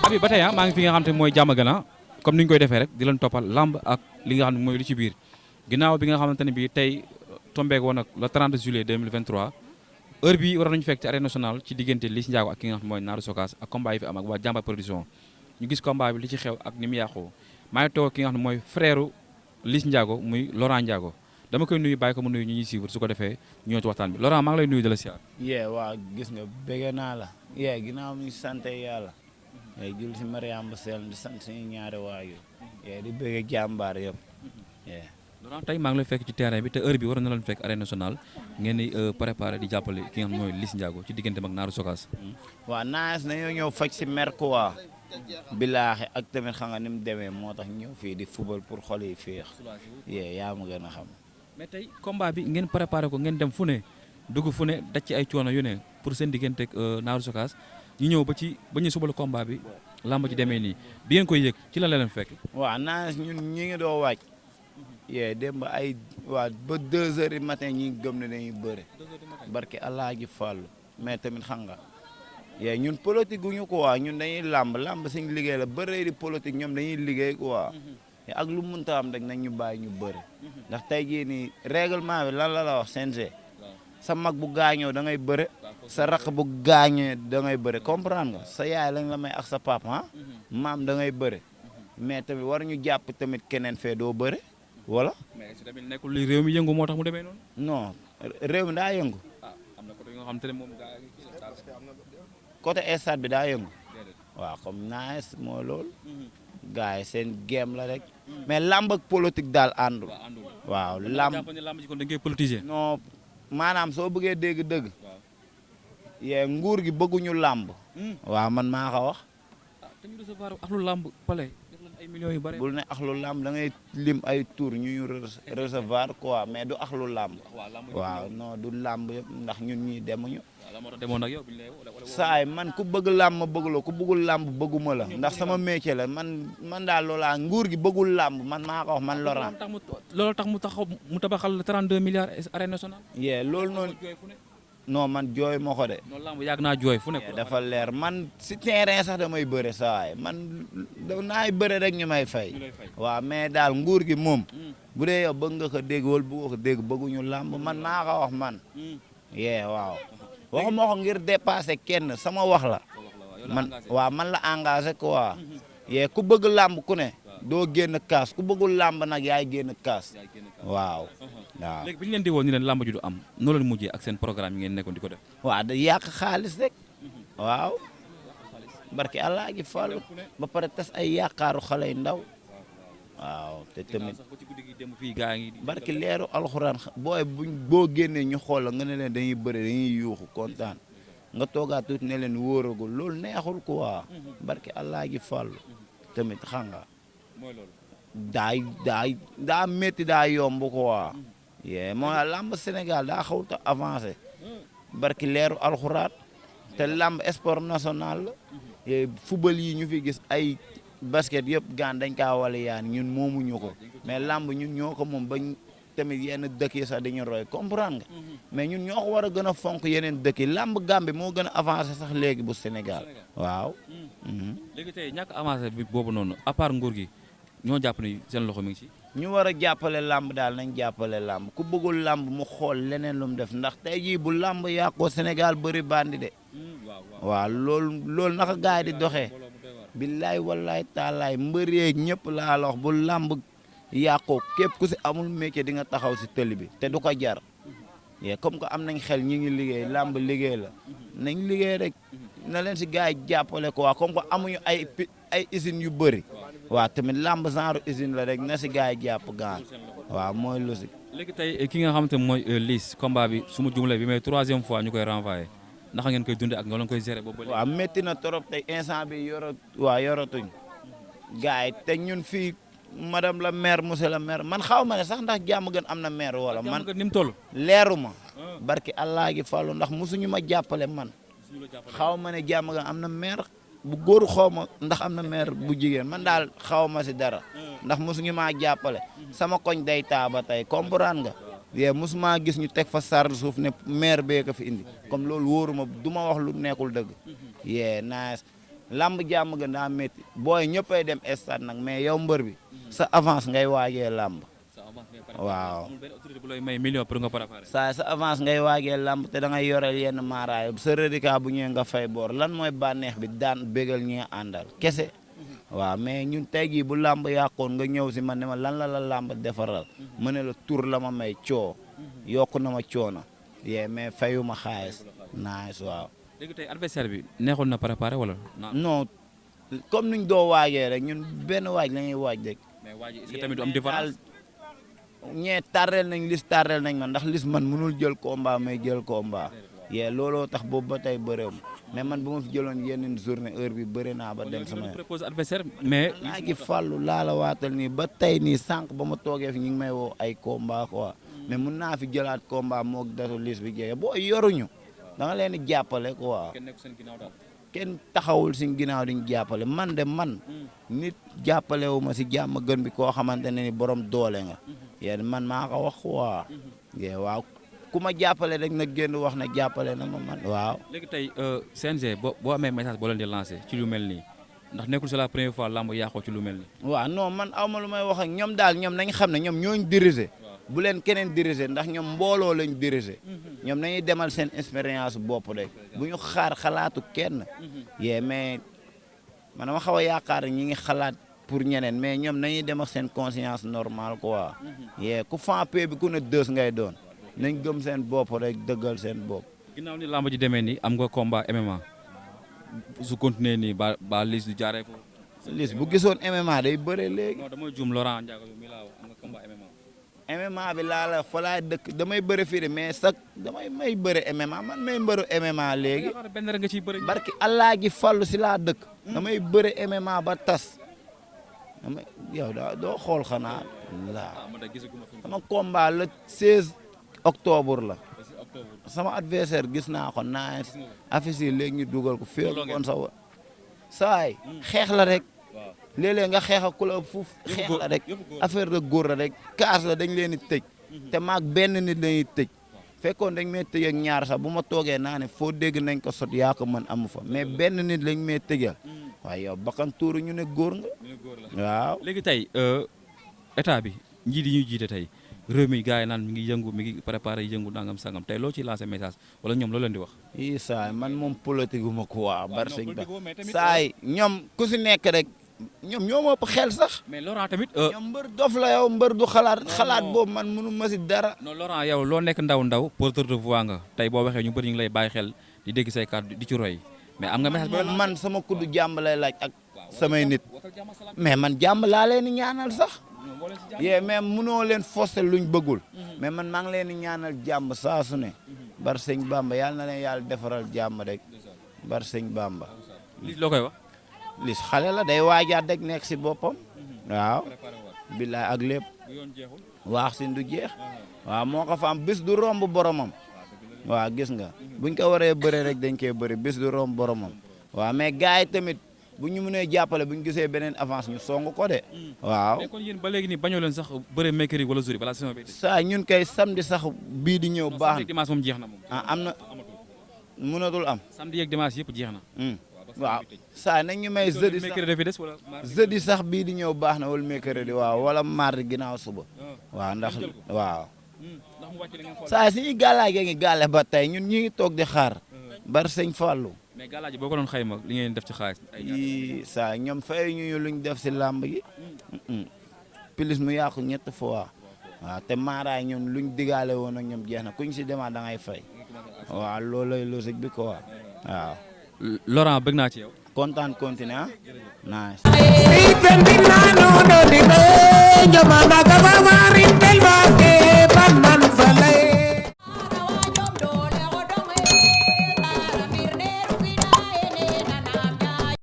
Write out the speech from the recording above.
abi ba tey maa ngi fi nga xam te mooy Diamaguène comme ni ñu koy defee rek di leen toppal lamb ak li nga xam ne mooy lu ci biir ginnaaw bi nga xamante ne bii tey tombeek woon ak le 30 juillet 2023 heure bi war nañu fekk ci arène nationale ci diggante Liss Ndiago ak ki nga xam ne mooy Narou Sogas ak combat yi fi am ak waa Jàmbaar production ñu gis combat bi li ci xew ak ni mu yàqoo maa ngi toog ki nga xam ne mooy frère Liss Ndiago muy Laurent Ndiago dama koy nuyu bàyyi ko mu nuyu ñu ñuy suivre su ko defee ñu ñëw ci waxtaan bi Laurent maa ngi lay nuyu de la siyaar. waa gis nga bëgg naa la ginnaaw mi sant yàlla jul si Mariam ba seel di sant suñu ñaari waajur di bëgg jàmbaar yëpp Laurent tey maa ngi lay fekk ci terrain bi te heure bi war na leen fekk arène nationale ngeen di préparé di jàppale ki nga xam mooy Liss Ndiago ci diggante ak Narou Sogas. waaw naas nañoo ñëw faj si mer quoi bilaaxe ak tamit xam nga ni mu demee moo tax ñëw fii di football pour xol yi féex yaa ma gën a xam. mais tey combat bi ngeen préparé ko ngeen dem fu ne dugg fu ne daj ci ay coono yu ne pour seen diggante ak Narou Sogas ñu ñëw ba ñu subal combat bi làmb ci demee nii bi ngeen koy yëg ci la leen fekk. waaw naas ñun ñi ngi doo wàcc. dem ba ay ba 2 heures du matin ñi gëm ne dañuy bëre barke Allah ji fàllu mais tamit xam nga ñun politique gu ñu quoi ñun dañuy làmb suñu liggéey la bëree di politique ñoom dañuy liggéey quoi ak lu mënta am rek nañ ñu bàyyi ñu bëre ndax tey jii nii règlement bi lan la wax CNG sa mag bu gaañoo da ngay bëre sa raq bu gaañoo da ngay bëre comprendre nga sa yaay lañ la may ak sa papa maam da ngay bëre mais tamit war ñu jàpp tamit keneen fee doo bëre wala. mais si tamit nekkul li réew mi yëngu moo tax mu demee noonu. non réew mi daa yëngu. am na côté yoo xam te ne moom côté stade bi daa yëngu. waaw comme naaj moo lool. gars yi seen game la rek. mais lamb ak politique daal àndul. waaw lamb lamb ji kon dañ koy politiser. non maanaam soo bëggee dégg dëgg. nguur gi bëgguñu lamb. waaw man maa ko wax. te ñu recevoir ak lu lamb pale ay millions yu bari. bul ne axlu làmb da ngay lim ay tour ñu recevoir quoi mais du axlu làmb. waaw non du làmb yëpp ndax ñun ñii demuñu. saay man ku bëgg làmb ma bëgg la ku bëggul làmb bëgguma la ndax sama métier la man daal loolaa nguur gi bëggul làmb man maa ko wax man Laurent. loolu tax mu tabaxal 32 milliards arène nationale. loolu noonu. non man jooy moo ko de. non lamb yàgg naa jooy fu nekk. dafa leer man si terrain sax damay bëre saa man naay bëre rek ñu may fay. waaw mais daal nguur gi moom. bu dee yow bëgg nga ko dégg wala bëggoo ko dégg bëgguñu lamb man maa ko wax man. waaw. waxuma ko ngir dépasser kenn sama wax la. man la engagé quoi. ku bëgg lamb ku ne. doo génn kaas ku bëggul lamb nag yaay génn kaas. waaw. léegi bi ñu leen di woo ni leen làmb ji du am noo leen mujjee ak seen programme yi ngeen nekkoon di ko def. waaw da yàq xaalis rek. waaw. barki Allah gi fàllu ba pare tas ay yaakaaru xale yu ndaw. waaw te tamit barki leeru alxuraan boo génnee ñu xool la nga ne leen dañuy bëre dañuy yuuxu kontaan nga toogaat tuuti ne leen wóoragul loolu neexul quoi. barki Allah gi fàllu tamit xam nga. daa métti daa yomb quoi. mooy lamb Sénégal daa xawut a avancé barki leeru alxuraat te lamb sport national la football yi ñu fi gis ay basket yëpp gaan dañ kaa wala yaan ñun moomuñu ko mais lamb ñun ñoo ko moom bañ tamit yenn dëkk yi sax dañu roy comprendre nga mais ñun ñoo ko war a gën a fonk yeneen dëkk yi lamb Gambie moo gën a avancé sax léegi bu Sénégal waaw. léegi tey ñàkk avancé bi boobu noonu à part nguur gi ñoo jàpp ni seen loxo mi ngi ci. ñu war a jàppale làmb daal nañ jàppale làmb ku bëggul làmb mu xool leneen lu mu def ndax tey jii bu làmb yàqoo Sénégal bëri bandi de. waaw loolu naka gaay di doxee. billaay wallaay taalaay mbëree ñëpp laa la wax bu làmb yàqoo képp ku si amul métier di nga taxaw si tëli bi te du ko jar. comme que am nañ xel ñi ngi liggéey làmb liggéey la nañ liggéey rek na leen si gaay jàppale ko waa comme que amuñu ay usines yu bëri. waaw tamit lamb genre usine la rek na si gars yi jàpp gaan waaw mooy logique. léegi tey ki nga xamante ne mooy Liss combat bi su ma jumlee bi mais 3e fois ñu koy renvoyé naka ngeen koy dundee ak nga leen koy gérer boobu. waaw métti na trop tey instant bi yoratuñ gars yi te ñun fii madame la maire monsieur le maire man xaw ma ne sax ndax Diamaguène am na maire wala man ni mu toll. leeru ma barki Allah gi fallu ndax mosuñu ma jàppale man xaw ma ne Diamaguène am na maire bu góor xaw ma ndax am na maire bu jigéen man daal xaw ma si dara ndax mosuñu maa jàppale sama koñ day taa ba tey comprendre nga yee mosuma gis ñu teg fa sar suuf ne maire bee ko fi indi comme loolu wóoruma du ma wax lu nekkul dëgg yee nice lamb jàmm ga daa métti booy ñëppay dem stade nag mais yow mbër bi sa avance ngay waajee lamb waaw sa avance ngay waajee lamb te da ngay yoreel yenn maaraay sa radicat bu ñëwee nga fay boor lan mooy bànneex bi daan bégal ñi nga àndal kese waaw mais ñun tey jii bu làmb yàqoon nga ñëw si man ne ma lan la làmb defaral ma ne la tur la ma may coo yokk na ma coono yee mais fayu ma xaalis nice waaw. léegi tey adversaire bi neexoon na préparé wala. non comme nuñ doo waajee rek ñun benn waaj la ñuy waaj rek. mais waaj est-ce que tamit du am différence. ñee tardel nañ man ndax lis man mënul jël combat may jël combat yee looloo tax boobu ba tey bëreew mais man bu ma fi jëloon yeneen journée heure bi bëri naa ba dem sama propose adversaire mais laa gi fàllu laa la waatal nii ba tey nii sànq ba ma toogee fi ñu ngi may woo ay combat quoi mais mun naa fi jëlaat combat moog datu lis bi jeexee boo yoruñu da nga leen di jàppale quoi kenn taxawul si ginnaaw diñ jàppale man de man nit jàppale wu ma si jàmm gën bi koo xamante ne ni borom doole nga yéen man maa ko wax quoi waaw ku ma jàppale rek na génn wax na jàppale na ma man waaw. léegi tey CNG boo amee message boo leen di lancé ci lu mel nii ndax nekkul c'est la première fois lamb yàqoo ci lu mel nii. waaw non man aw ma lu may wax ak ñoom daal ñoom nañ xam ne ñoom ñooñu diriger bu leen keneen diriger ndax ñoom mbooloo lañ diriger ñoom nañuy demal seen expérience bopp rek bu ñu xaar xalaatu kenn yee mais man dama xaw a yaakaar ñi ngi xalaat pour ñeneen mais ñoom nañuy demal seen conscience normale quoi yee ku fan pay bi ku ne dës ngay doon. nañ gëm seen bopp rek dëggal seen bopp. ginnaaw ni lamb ji demee nii am nga combat MMA su continuer nii ba Liss du jaaree foofu. Liss bu gisoon MMA day bëre léegi. non damay juum Laurent Ndiago mi laa wax am nga combat MMA. MMA bi laa la fa laay dëkk damay bëre fii de mais sax may bëre MMA man may mbëru MMA léegi. benn rek nga ciy bëre. barki Allah gi fallu si laa dëkk. damay bëre MMA ba tas. yow doo xool xanaa. sama combat le 16. octobre la sama adversaire gis naa ko nice affiche yi léegi ñu dugal ko féeg kon saay xeex la rek léeg-léeg nga xeex ak ku la fuuf xeex la rek affaire de góor la rek kaas la dañ leen di tëj te maag benn nit lañuy tëj fekkoon dañ may tëj ak ñaar sax bu ma toogee naa ne foo dégg nañ ko sot yaa ko mën amu fa mais benn nit lañ may tëjal waaye yow bakkan tuuru ñu ne góor nga waaw léegi tey état bi njiit yi ñuy jiite tey réew mi gars yi naan mi ngi yëngu mi ngi préparé yëngu nangam sangam tey loo ciy lancé message wala ñoom loo leen di wax. ii saay man moom politique gu ma ko waa bar sëñ ba saay ñoom ku si nekk rek ñoom ñoo ma ëpp xel sax. mais Laurent tamit. ñoom mbër dof la yow mbër du xalaat boobu man mënu ma si dara. non Laurent yow loo nekk ndaw porteur de voix nga tey boo waxee ñu bëri ñu ngi lay bàyyi xel di dégg say kàddu di ci roy mais am nga message boobu man sama kuddu jàmm lay laaj ak samay nit mais man jàmm laa leen di ñaanal sax. yee mais munoo leen forcer luñ bëggul mais man maa ngi leen di ñaanal jàmm saa su ne bar sëñ Bamba yàlla na leen yàlla defaral jàmm rek bar sëñ Bamba. Liss loo koy wax. Liss xale la day waajaat rek nekk si boppam waaw billaay ak lépp waax si du jeex waaw moo ko fa am bis du romb boromam waaw gis nga buñ ko waree bëre rek dañ koy bëri bis du romb boromam waaw mais gars yi tamit bu ñu mënee jàppale bu ñu gisee beneen avance ñu song ko de. waaw mais kon yéen ba léegi nii bañoo leen sax bëre mercredi wala jeudi balaa saison bi. saa ñun kay samedi sax bii di ñëw baax na dimanche moom jeex na moom. am na mënatul am. samedi yeeg dimanche yëpp jeex na. waaw saa nañ ñu may jeudi sax mercredi fi des wala jeudi sax bii di ñëw baax na wala mercredi waaw wala mardi ginnaaw suba. waaw ndax waaw. saa suñuy gàllaagee ngi gàlle ba tey ñun ñi ngi toog di xaar. bar sëñ Fallou. mais gàllaaji boo ko doon xayma li ngeen def ci xaalis. saa ñoom fay ñu luñ def si làmb gi. plus mu yàqu ñett fois. waaw te maaraay ñoom luñ digaale woon ak ñoom jeex na kuñ si demaat da ngay fay. waaw loolooy logique bi quoi waaw. Laurent bëgg naa ci yow. kontaan continué ah. nice.